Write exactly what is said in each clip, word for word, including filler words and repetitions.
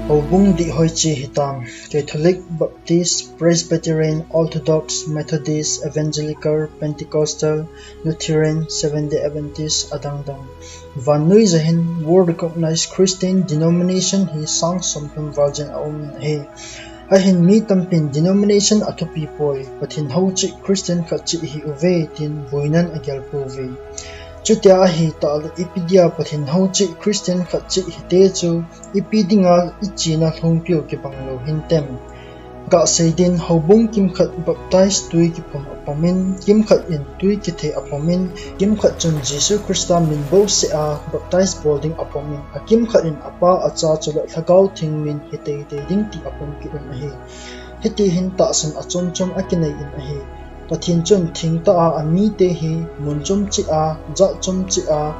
Houbung dih hoiche hitam, Catholic, Baptist, Presbyterian, Orthodox, Methodist, Evangelical, Pentecostal, Lutheran, Seventh Day Adventist, adangdang. Vannuija hin world recognized Christian denomination hi sang somthum val jen aum in ahi. Ahin mi tampin denomination athupi poi, Pathen houchih Christian khat cheh hi uve tin buinan agel pouve. Chutia ahitah le ipi dia Pathen houchih Christian khat cheh hite chu ipi dinga ichena lhungpiu kibang lou hintem. Gah sei din, houbung kimkhat baptize tui kipum apumin, kimkhat in tui kithei apumin, kimkhat chun Jesu Christa min bouseh a baptize bol ding apumin, akimkhat in Apa, Acha chule Lhagao Theng min hi teitei ding ti apum kit un ahi. Hiti hin tahsan achom chom akinei in ahi. Pathen chun thengtah a amite hi mun chom cheh a, jat chom cheh a,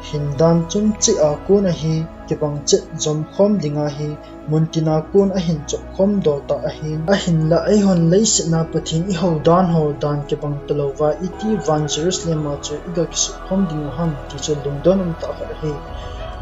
hindan chom cheh a kon ahi, kibang chet jom khom dinga hi, muntina kon ahin chop khom dol tah ahin, ahinla eihon leiset a Pathen ihou dan ho dan kibang talouva iti van Jerusalem a chu iga kisuh khom diu ham ti chu lungdon umtah khat ahi.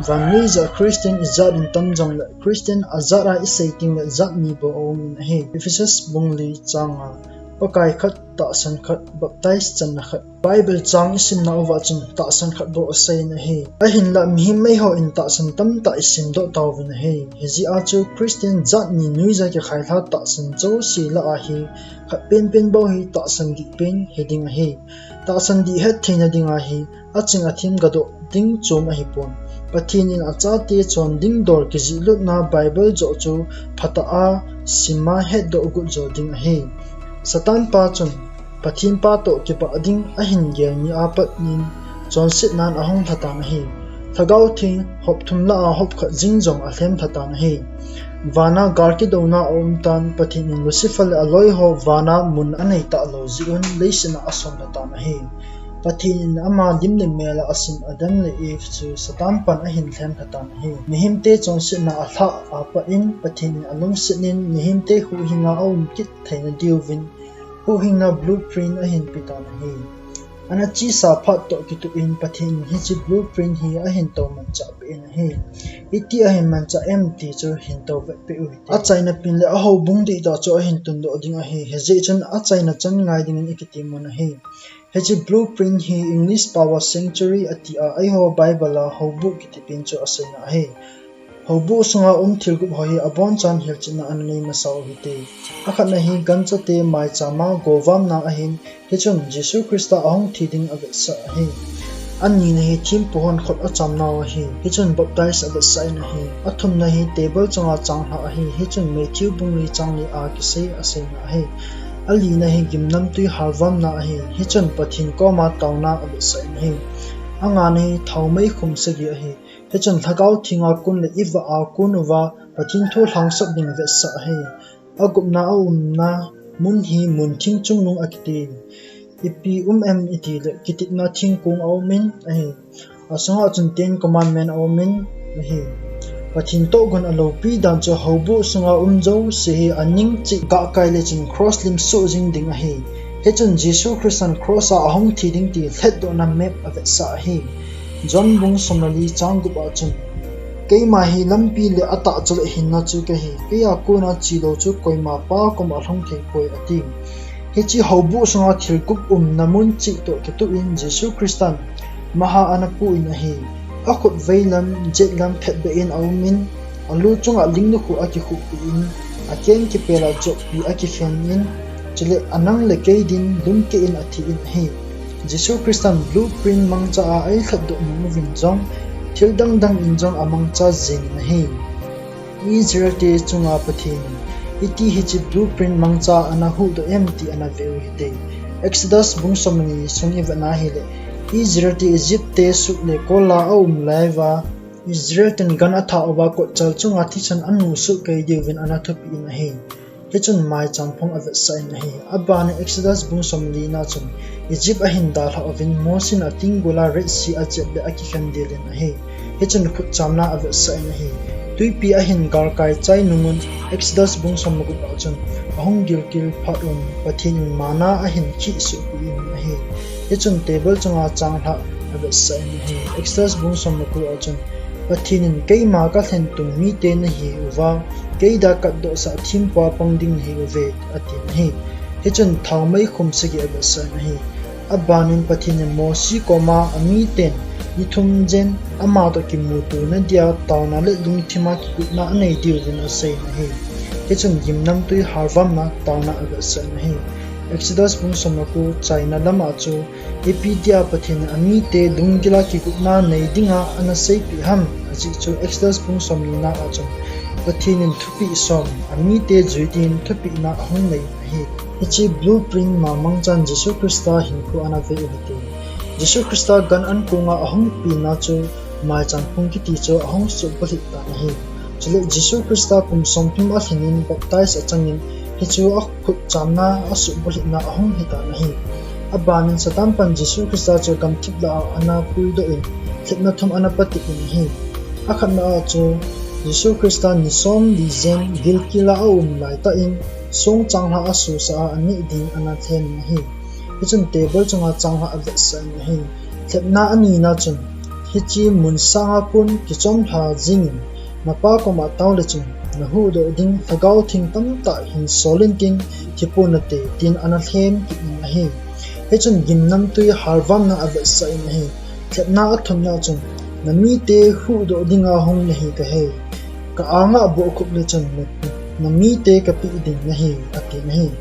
Vannuija Christian ijat in tam jongle Christian ajat a isei tengle jat ni bou aum in ahi. Ephesus bung li chang nga, Pakai khat, tahsan khat, baptize channa khat. Bible chang isimna uva chun tahsan khat bou asei in ahi. Ahinla mihem eihon tahsan tamtah isimdoh tauvin ahi. Hijeh a chu Christian jat ni nuija kikhailha tahsan jouse lah a hi khat penpen bou hi tahsan dih pen hiding ahi. Tahsan dih hettheina dinga hi aching athem gadoh ding chom ahipon, Pathen in achate chonding dol kijihlutna Bible joh chu phatah a sima hetdoh got jo ding ahi. Satan pa chun Pathen pa toh kibah ding ahin gel ni apat in chonsetnan ahung lhatan ahi. Lhagao Theng hop thum lah a hop khat jing jong alhem lhatan ahi. Vana gal kidouna aumtan, Pathen in Lucifer le aloiho vana mun anei talou jeh un leiset a ason lhatan ahi. Pathen in ama lim le mel a asim Adam le Eve chu Satan pan ahin lhem lhatan ahi. Mihemte chonsetna alhah apat in Pathen in alungset in mihemte huhhing a aum kit theina diuvin huhhingna blueprint ahin petan ahi. Ana chesa phat toh kitoh in Pathen in hiche blueprint hi ahin tou manchah peh in ahi. Iti ahin manchah em ti chu hin tou vetpeh u hite. Achaina pen le ahoubung dihtah chu ahin tundoh ding ahi. Hijeh chun achaina chan ngai dingin ikitem un ahi. Hiche blueprint hi English pao a sanctuary ati a, eiho Bible a houbuh kiti pen chu aseina ahi. Houbuh sunga um thilgup ho hi abonchan hilchetna anei masa u hite. Akhatna hi ganchate maicham a govamna ahin, hichun Jesu Christa ahung thi ding avetsah ahi. Anina hi thempu hon khut achamnau ahi, hichun baptize avetsah in ahi. Athumna hi table chunga changlhah ahi, hichun Matthew bung li chang li a kisei aseina ahi. Alina hi gimnamtui halvamna ahi, hichun Pathen koma taona avetsah in ahi. Angana hi thaomei khum sagi ahi, hichun Lhagao Thenga kon le ivah a kon uva Pathen thu lhangsap ding vetsah ahi. Agupna aumna mun hi muntheng chungnung akiti. Ipi um em itile kitepna thingkong aumin ahi. Asunga chun Ten Commandment aumin ahi. Pathen tohgon aloupi dan chu houbuh sunga um jouse hi aning cheh gahkai le chun cross lim soh jing ding ahi. Hichun Jesu Christan cross a ahung thi ding ti lhatdohna map avetsah ahi. John bung som le li chang gup a chun, Keima hi lampi le atahcha le hinna chu kahi, keia kona chelou chu koima Pa koma lhung thei poi, ati. Hiche houbuh sunga thilgup umna mun cheh toh kitoh in Jesu Christan maha ana pu in ahi. Akhut veilam, jetlam phetbeh in aumin, alu chunga lingnu khu akikhuhpi in, akeng kipel a joppi akikhen in, chule anang le kei din lungkeh in athi in ahi. Jesu Christan blueprint mangcha a eilhatdoh nom uvin jong, thil dangdang in jong amangcha jeng in ahi. Israel te chunga Pathen in iti hiche blueprint mangcha ana huhdoh em ti ana ve u hite. Exodus bung som le ni sung ivet na hile, Israel te Egypt te suh le kol a aum lai uva, Israel ten gan athah uva kotchal chunga thisan anusuh kei diuvin ana thupi in ahi. Hichun maicham phong avetsah in ahi. Abana Exodus bung som le li na chun Egypt ahin dalhah uvin Mosi in atenggol a Red Sea ajep le akikhen del in ahi. Hichun khutchamna avetsah in ahi. Twipi ahin galkai chai nungun Exodus bung som le gup a chun ahung gilkel phat un Pathen in manna ahin khihsuhpi in ahi. Hichun table chunga changlhah avetsah in ahi. Exodus bung som le ko a chun Pathen in keima kalhentum mite nahi uva, kei dia katdohsah thempu a pang ding nahi uve, ati ahi. Hichun thaomei khum sagi avetsah in ahi. Abanin Pathen in Mose koma amiten ni thum jen ama toh kimuto nadia taona le lungthima kigotna anei diuvin asei in ahi. Hichun gimnamtui halvamna taona avetsah in ahi. Exodus bung som le ko chaina lama chu ipi dia Pathen in amite lunggila kigotna nei dinga ana seipeh ham, ajeh chu Exodus bung somni na a chun Pathen in thupeh som amite jui din thupehna ahung nei ahi. Hiche blueprint ma mangchan Jesu Christa hinkho ana ve u hite. Jesu Christa gan ankonga ahung penna chu maicham phung kiti chu ahung suhbulhit tan ahi. Chule Jesu Christa kum somthum alhinin baptize achangin hichu akhut chamna asuhbulhitna ahung hitan ahi. Abanin Satan pan Jesu Christa chu gamthip lah a ana puidoh in lhepna thum ana patep in ahi. Akhatna a chu Jesu Christa ni somli jen gilkel a aum laitah in songchanglhah asosah a aneh ding ana lhem in ahi. Hichun table chunga changlhah avetsah in ahi. Lhepna anina chun, hiche mun sanga kon kichomlha jingin, napa koma taole chun, nahuhdoh ding lhagao theng tamtah hin sol intin, thi ponate, tin ana lhem kit in ahi. Hichun gimnamtui halvamna avetsah in ahi. Lhepna athumna chun, namite huhdoh dinga hung nahi kahi. Ka anga bohkhup le chun, namite kapeh ding nahi, ati in ahi.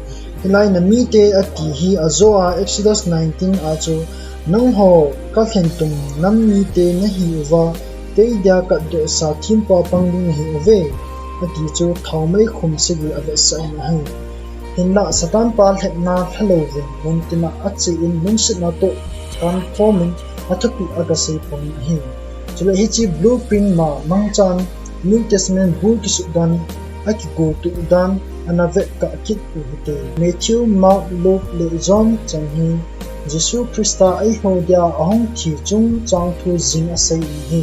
Hilai namite ati hi ajo a Exodus nineteen a chu, nangho kalhentum nam mite nahi uva, kei dia katdohsah thempu a pang ding nahi uve, ati chu thaomei khum sagi avetsah in ahi. Hinlah Satan pa lhepna lhalouvin muntina ache in lungsetna toh kankhom in athupeh agasei pon ahi. Chule hiche blueprint ma mangchan New Testament bu kisut dan, akigotoh dan, ana vetkah kit u hite. Matthew, Mark, Luke le John chan hi Jesu Christa eiho dia ahung thi chungchang thu jing asei in ahi.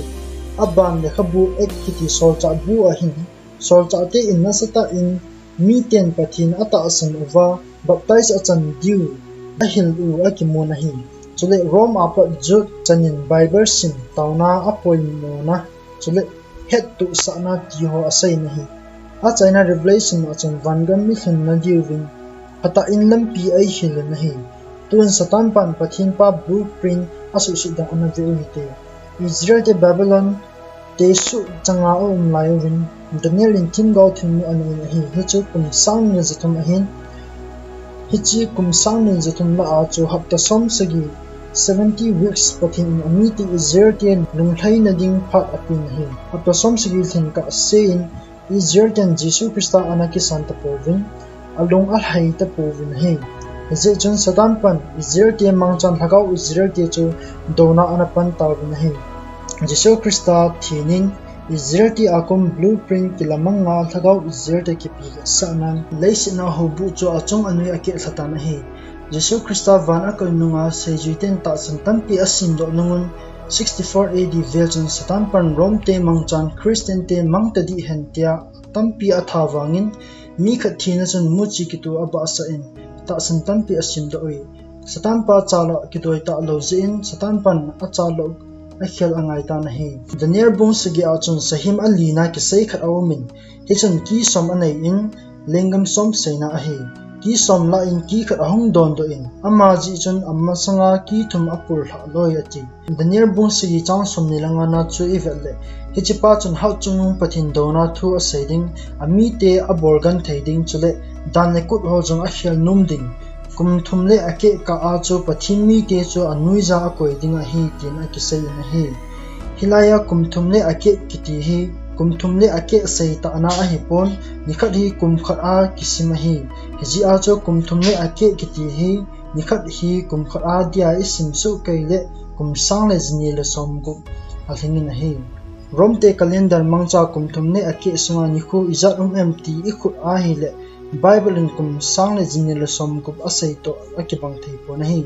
Aban lekhabu Acts kiti solchah bu ahin, solchahte in nasatah in miten Pathen atahsan uva, baptize achan diu ahil u akimun ahi. Chule Rome a pat Jude chanin Bible sim taona apoimona, chule hettohsahna tiho asei in ahi. Achaina Revelation a chun vangam milhunna diuvin phatah in lampi eihil in ahi. Tun Satan pan Pathen pa blueprint asuhset dan ana ve u hite. Israel te Babylon tesuh changa aum lai uvin, Daniel in themgao themnu anei in ahi. Hichu kum sang ni le jathum ahin, hiche kum sang ni le jathum lah a chu hapta som sagi, seventy weeks, Pathen in amite Israel te lunglhaina ding phat apen ahi. Hapta som sagi lhin kah sein Israel ten Jesu Christa ana kisan tapouvin, alung alhai tapouvin ahi. Hijeh chun Satan pan Israel te mangchan lhagao Israel te chu douna ana pan tauvin ahi. Jesu Christa thinin Israel te a kon blueprint kilamanga lhagao Israel te kipe sahnan leiset a houbuh chu achung anoi akeh lhatan ahi. Jesu Christa van akoi nunga seijuiten tahsan tampi asemdoh nungun sixty-four A D vel chun Satan pan Rome te mangchan Christian te mang tadih hen tia tampi atha vangin mi khat thina chun muchi kituh abahsah in tahsan tampi asemdoh ui. Satan pa chalou kidoi talou jeh in Satan pan achalou akhel angaitan ahi. Daniel bung sagi a chun sahem alina kisei khat aumin, hichun ki som anei in, lenggam som seina ahi. Ki som lah in ki khat ahung dondoh in, ama jeh chun amasanga ki thum apul lhah loi ati. Daniel bung sagi chang somni le ngana chu ivet leh, hichepa chun hatchungnung Pathen douna thu asei ding, amite abolgan thei ding, chule dan le kut ho jong akhel nom ding. Kum thum le akeh kah a chu Pathen mite chu anuija akoi ding ahi, tin akisei in ahi. Hilai a kum thum le akeh kiti hi, kum thum le akeh seitahna ahipon, nikhat hi kum khat a kisim ahi. Hijeh a chu kum thum le akeh kiti hi, nikhat hi kum khat a dia isim soh kei le kum sang le jani le somgup alhingin ahi. Rome te calendar mangcha kum thum le akeh sunga nikho ijat um em ti ikhut ahile, Bible in kum sang le jani le somgup asei toh akibang thei pon ahi.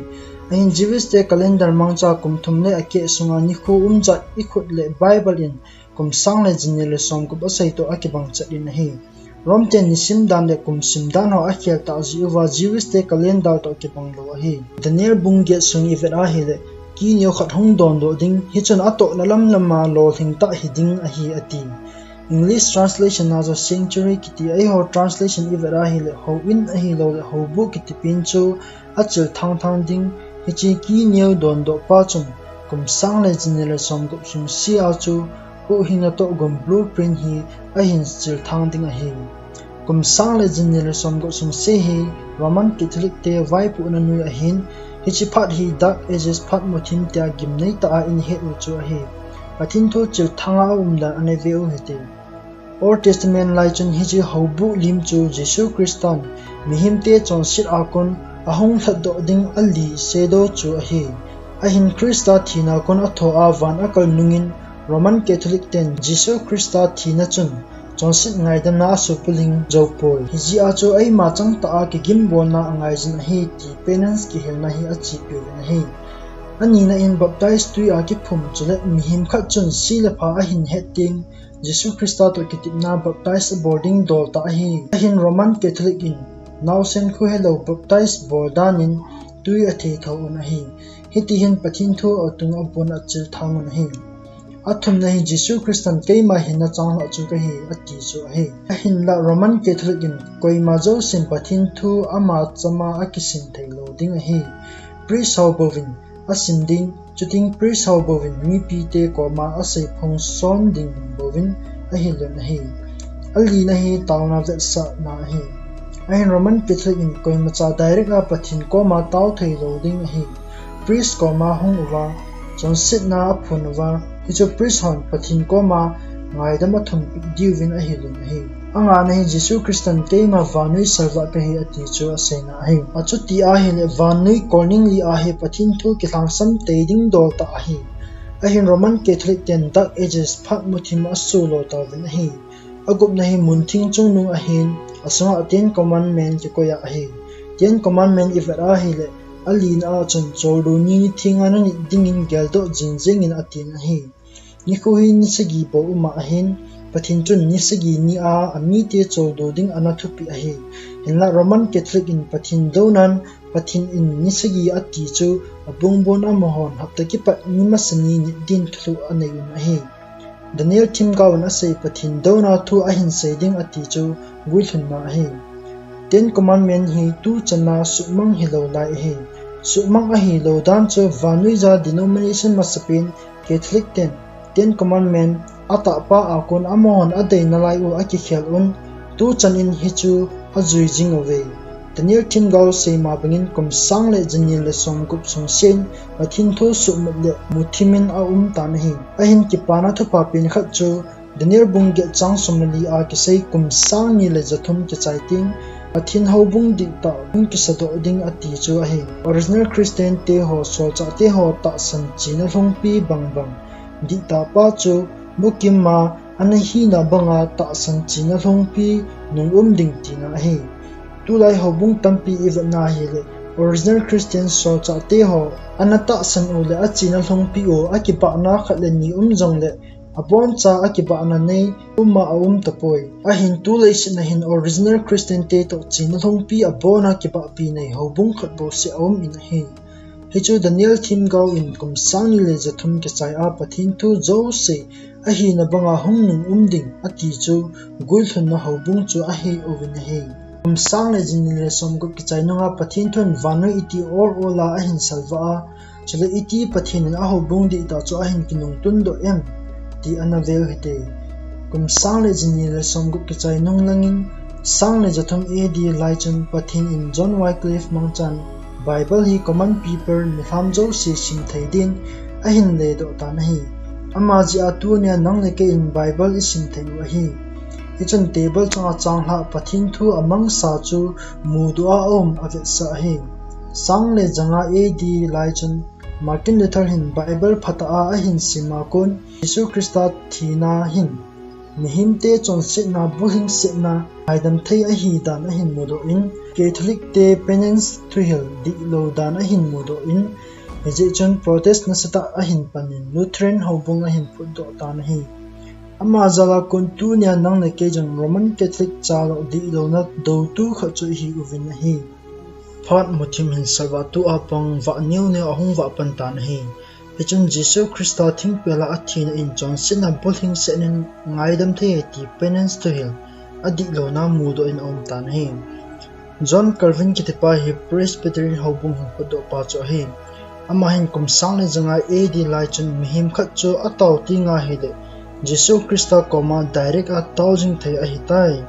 Ahin Jewish te calendar mangcha kum thum le akeh sunga nikho umjat ikhut le Bible in kum sang le jani le somgup asei toh akibang chet in ahi. Rome te nisim dan le kum sim dan ho akhel tah jeh uva Jewish te calendar toh kibang lou ahi. Daniel bung get sung ivet ahile, key neo khat hung dondoh ding, hichun atohna lamlam a lolhing tah hiding ahi ati. English translation a chu sanctuary kiti, eiho translation ivet a ahile houin ahilouleh houbuh kiti pen chu achilthang thang ding, hiche key neo dondoh pa chun kum sang le jani le somgup sungse a chu huhhingna toh gum blueprint hi ahin chilthang ding ahi. Kum sang le jani le somgup sungse hi Roman Catholic te vaipohna noi ahin, hiche phat hi Dark Ages phat muthim tia gimnei tah a ihet u chu ahi. Pathen thu chilthang a aum dan ana ve u hite. Old Testament lai chun hiche houbuh lim chu Jesu Christan mihemte chonset a kon ahung lhatdoh ding ali shadow chu ahi. Ahin Christa thina kon athoh a van akal nungin Roman Catholic ten Jesu Christa thina chun chonset ngaidamna asupulhing jou poi. Hijeh a chu eima changtah a kigimbolna angaijin ahi ti penance kihelna hi achepiuvin ahi. Anina in baptize tui a kiphum chule mihem khat chun se le pha ahin het teng Jesu Christa toh kitepna baptize abol ding dol tah ahi. Ahin Roman Catholic in naosen kho helou baptize bol danin tui atheithou un ahi. Hiti hin Pathen thu atung abon achilthang un ahi. Athumna hi Jesu Christan keima hinna changlhah chu kahi ati chu ahi. Ahinla Roman Catholic in koima jousen Pathen thu ama chama akisim theilou ding ahi. Priest ho bouvin asim ding, chuteng priest ho bouvin mipite koma aseiphong son ding bouvin ahil un ahi. Alina hi taona vetsahna ahi. Ahin Roman Catholic in koimacha direct a Pathen koma tao theilou ding ahi. Priest koma hung uva, chonsetna aphon uva, hichu priest hon Pathen koma ngaidam athumpeh diuvin ahil un ahi. Angana hi Jesu Christan keima vannoi salvah kahi ati chu aseina ahi. Achuti ahile vannoi kolning li a hi Pathen thu kilhangsam tei ding dol tah ahi. Ahin Roman Catholic ten Dark Ages phat muthim asoh lo tauvin ahi. Agupna hi muntheng chungnung ahin, asunga Ten Commandment kikoi a ahi. Ten Commandment ivet a ahile, alina a chun choldo ni nitheng a nanit dingin geldoh jing jengin atin ahi. Nikho hi ni sagi bou um ahin, Pathen chun ni sagi ni a amite choldo ding ana thupeh ahi. Hinla Roman Catholic in Pathen dounan, Pathen in ni sagi ati chu abongbon amahon hapta kipat ni masa ni nit din thulhuh anei un ahi. Daniel themgao in asei Pathen douna thu ahin sei ding ati chu guilhunna ahi. Ten Commandment hi tuchan a suhmang hilou lai ahi. Suhmang ahilou dan chu vannoija denomination masapen Catholic ten Ten Commandment atahpa a kon amahon adei nalai u akikhel un, tuchan in hichu ajui jing uve. Daniel themgao seima bangin kum sang le jani le somgup sungsen Pathen thu suhmut le muthimin aum tan ahi. Ahin kipana thupha pen khat chu Daniel bung get chang som le li a kisei kum sang ni le jathum kichai teng Pathen houbung dihtah hung kisadoh ding ati chu ahi. Original Christian te ho, solchah te ho tahsan chena lhongpi bangbang dihtah pa chu bukim a ana hina banga tahsan chena lhongpi nung um ding tina ahi. Tulai houbung tampi ivetna ahile, original Christian solchah te ho ana tahsan u le achena lhongpi u akibahna khat le ni um jongle, aboncha akibahna nei um a aum tapoi. Ahin tulai sitna hin original Christian te toh chena lhongpi abona kibahpi nei houbung khat bouseh aum in ahi. Hichu Daniel themgao in kum sang ni le jathum kichai a Pathen thu jouse ahina banga hung nung um ding ati chu guilhunna houbung chu ahi uvin ahi. Kum sang le jani le somgup kichai nunga Pathen thun vannoi iti ol ol a ahin salvah a, chule iti Pathen in ahoubung dihtah chu ahin kinungtun doh em ti ana veu hite. Kum sang le jani le somgup kichai nung langin, sang le jathum A D lai chun Pathen in John Wycliffe mangchan Bible hi common people milham jouse sim thei din ahin ledoh tan ahi. Ama jeh a tunia nang le kei in Bible isim thei u ahi. Hichun table chunga changlhah Pathen thu amangsa chu mudoh a aum avetsah ahi. Sang le janga A D lai chun Martin Luther hin Bible phatah a ahin sim a kon, Jesu Christa thina hin mihemte chonsetna, bulhingsetna, ngaidam thei ahi dan ahin mudoh in, Catholic te penance thuhil dihlou dan ahin mudoh in, hijeh chun Protest nasatah ahin panin Lutheran houbung ahin phutdoh tan ahi. Ama jal a kon tunia nang le kei jong Roman Catholic chalou dihlouna doutu khat chu ihi uvin ahi. Phat muthim hin salvah tu a pang vah neo neo ahung vah pan tan ahi. Hichun Jesu Christa thingpel a athina in chonsetna bulhingset in ngaidam thei ti penance thuhil adihlouna mudoh in aum tan ahi. John Calvin kitipa hi Presbyterian houbung hin potdohpa chu ahi. Ama hin kum sang le janga A D lai chun mihem khat chu atao teng ahile Jesu Christa koma direct a tao jing thei ahitai.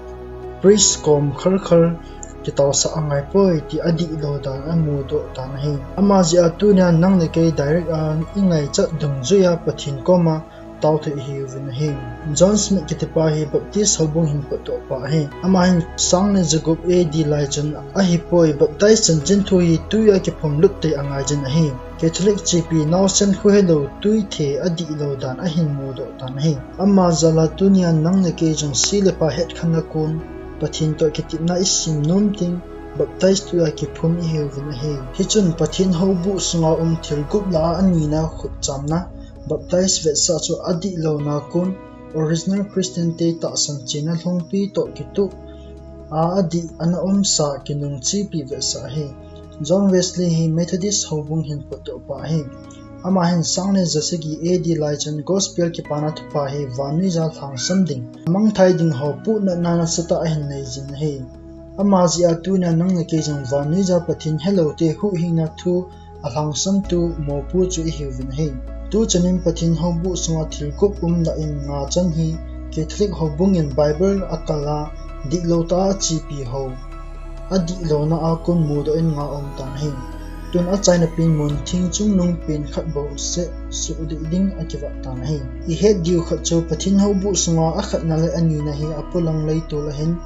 Priest kom khalkhal kitaosah angaipoi ti adihlou dan amudoh tan ahi. Ama jeh a tunia nang le kei direct a ingaichat dungjuia Pathen koma tao thei ihiuvin ahi. John Smith kitipa hi Baptist houbung hin potdohpa ahi. Ama hin sang le jagup A D lai chun ahipoi, baptize chanchin thu hi tuia kiphumlut thei angaijin ahi. Catholic chepi naosen khu helou tuithe adihlou dan ahin mudoh tan ahi. Ama jal a tunia nang le kei jong si le pha hetkhenna kon Pathen toh kitepna isim nom teng baptize tuia kiphum ihiuvin ahi. Hichun Pathen houbuh sunga um thil gup lah a anina khutchamna baptize vetsah chu adihlouna kon original Christian te tahsan chena lhungpi toh kitoh a adih ana umsa kinungchepi vetsah ahi. John Wesley hi Methodist houbung hin potdohpa ahi. Ama hin sang le jasagi A D lai chun Gospel kipana thupha hi vannoija lhangsam ding, amangthai ding ho puhnatna nasatah ahin neijin ahi. Ama jeh a tunia nang le kei jong vannoija Pathen helou te huhhingna thu alhangsamtu mopo chu ihiuvin ahi. Tuchan in Pathen houbuh sunga thil gup um lah in nga chan hi Catholic houbung in Bible akal a dihlou tah a achepi ho adihlouna a kon mudoh in nga aum tan ahi. Tun achaina pen muntheng chungnung pen khat bouseh suhdih ding akivat tan ahi. Ihet diu khat chu Pathen houbuh sunga akhatna le anina hi apolang leitol ahin,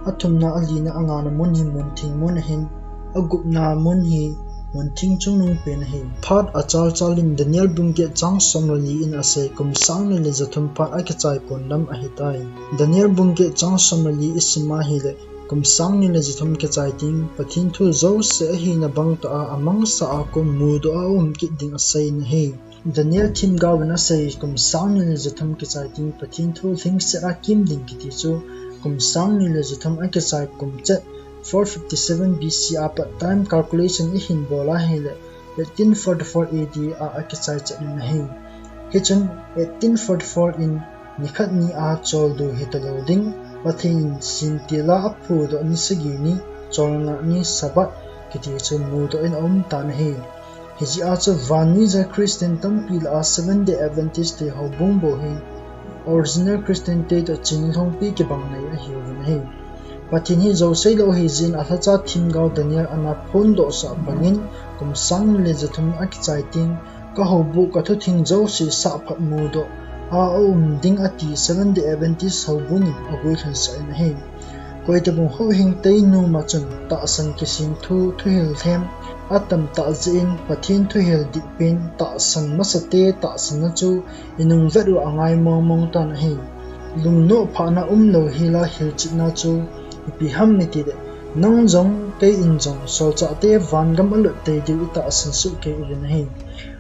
athumna, alina, angana mun hi muntheng mun ahin, agupna mun hi muntheng chungnung pen ahi. Phat achalchal in Daniel bung get chang som le li in asei, kum sang ni le jathum phat akichai kon lam ahitai. Daniel bung get chang som le li isim ahile, kum sang ni le jathum kichai teng Pathen thu jouse ahina bang tah a amangsa a kon mudoh a um kit ding asei in ahi. Daniel themgao in asei, kum sang ni le jathum kichai teng Pathen thu lhingset a kim ding kiti chu kum sang ni le jathum akichai kum chet four fifty seven B C a pat time calculation ihin bol ahile eighteen forty-four A D a akichai chet in ahi. Hichun eighteen forty-four in nikhat ni a choldo hitalou ding, Pathen in sintil a aphudoh ni sagi ni, cholngah ni Sabbath kiti chu mudoh in aum tan ahi. Hijeh a chu vannoija Christian tampi lah a Seventh Day Adventist te houbung bou hi original Christian te toh chena lhungpi kibang nei ahiuvin ahi. Pathen hi jou seilou ahijeh in alhacha themgao Daniel ana phondohsah bangin kum sang ni le jathum akichai teng kahoubuh kathutheng jouse sahphat mudoh a aum ding ati Seventh Day Adventist houbung in aguilhunsah in ahi. Koitabang huhhing tei nom a chun tahsan kisem thu, thuhil lhem atam tah jeh in Pathen thuhil dihpen tahsan masate tahsanna chu inung vet uva angai mongmong tan ahi. Lungnoh phahna umlou hila hilchetna chu ipi ham itile, nang jong kei in jong solchahte vangam alut tei diu itahsan soh kei uvin ahi.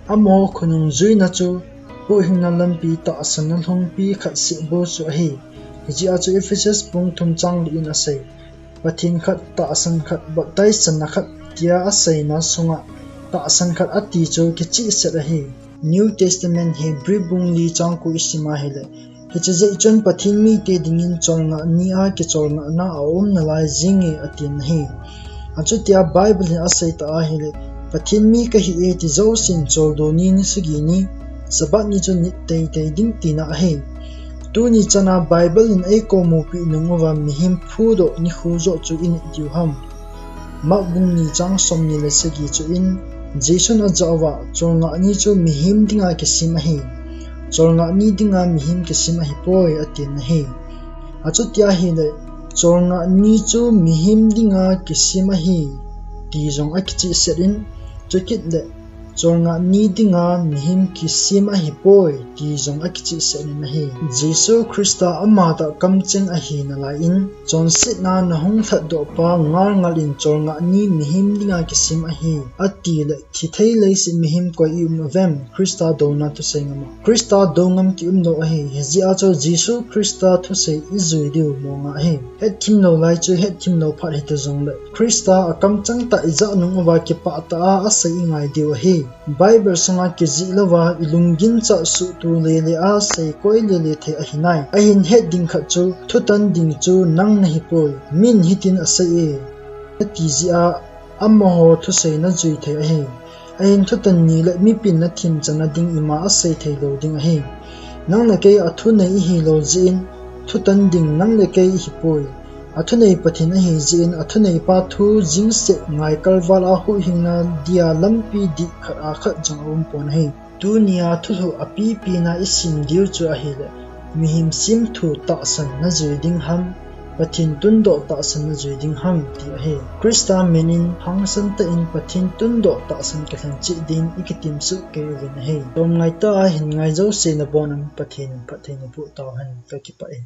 Amaho khonung juina chu huhhingna lampi tahsanna lhungpi khat seh bou chu ahi. Hijeh a chu Ephesus bung thum chang li in asei, Pathen khat, tahsan khat, baptize channa khat tia aseina sunga tahsan khat ati chu kichehset ahi. New Testament Hebrew bung li chang ko isim ahile, hiche jeh chun Pathen mite dingin cholngah ni a kicholngahna aum nalai jenge atin ahi. Achutia Bible in asei tah ahile, Pathen mi kahi e ti jousen choldo ni, nisagi ni, Sabbath ni chu nit teitei ding tina ahi. Tuni chana Bible in eikomopeh nung uva mihem phudoh nikho joh chu init diu ham? Mark bung ni chang som ni le sagi chu in, Jesun ajah uva, cholngah ni chu mihem dinga kisem ahi. Cholngah ni dinga mihem kisem ahipoi, atin ahi. Achuti ahile, cholngah ni chu mihem dinga kisem ahi, ti jong akichehset in, chukit le, cholngah ni dinga mihem kisem ahipoi, ti jong akichehset in ahi. Jesu Christa amatah kamcheng ahi nalai in, chonsetna nahung lhatdoh pa ngalngal in cholngah ni mihem dinga kisem ahi, ati le, thithei leiset mihem koi i um uvem? Christa douna thusei ngam a? Christa dou ngam ki umlou ahi. Hijeh a chu Jesu Christa thusei ijui diu mong ahi. Hetthemlou lai chu hetthemlou phat hita jongle, Christa akamcheng tah ijah nung uva kipah tah a asei ingai diu ahi. Bible sunga kijih louva ilunggin chah suhtu lele a seikoi lele thei ahi nai. Ahin het ding khat chu, thutan ding chu nang nahipoi, min hitin asei e, nati jeh a amaho thusei najui thei ahi. Ahin thutan ni le mipin nathim chang nading ima asei thei lou ding ahi. Nang le kei athunei ihilou jeh in, thutan ding nang le kei ihipoi. Athunei Pathen ahi jeh in, athuneipa thu jingset ngai kalval a huhhingna dia lampi dih khat a khat jong aumpon ahi. Tunia thulhuh apipina isim diu chu ahile, mihem semthu tahsan najui ding ham, Pathen tundoh tahsan najui ding ham ti ahi. Christa min in hangsan tah in Pathen tundoh tahsan kilhen cheh din ikitem soh kei uvin ahi. Tomngai tah a hin ngai jouse nabon un Pathen in phatthei naboh tauhen, kakipah e.